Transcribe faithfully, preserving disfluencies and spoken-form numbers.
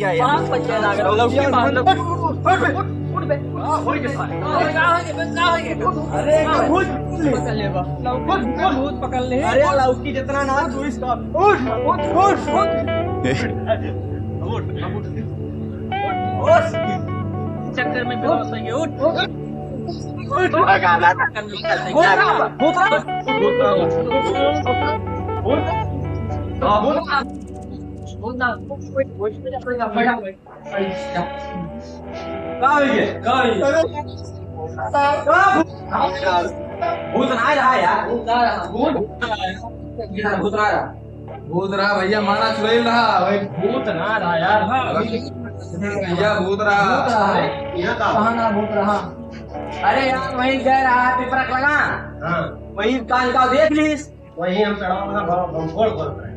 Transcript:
भैया यार। बात बच्चे लाग रहा। लौकी मार लो। उठ, उठ, उठ बे। का होई बे सारे? अरे का होई बे? का होई बे? अरे भूत पकड़ ले। लौकी भूत पकड़ ले। अरे लौकी जितना ना तू इसका। उठ, उठ, उठ, उठ। उठ, उठ। चक्कर में बेहोश हो गए, उठ। उठ। चक्कर में बेहोश हो गए। उठ। उठ। उठ। उठ। उठ। उठ। उठ। का हो गया? का हो गया? अरे, का भूत? भूत ना रहा यार। भूत ना रहा। भूत? भूत ना रहा। भूत रहा भैया, माला चुराइल रहा। भाई भूत ना रहा यार। हाँ। भैया भूत रहा। भूत रहा है। यहाँ का? कहाँ ना भूत रहा? अरे यार, वहीं गए रहा, पिपरक लगा। हाँ। वहीं कान का देख लीस। वहीं हम चढ़ावा था, हम, हम गोल गोल करें।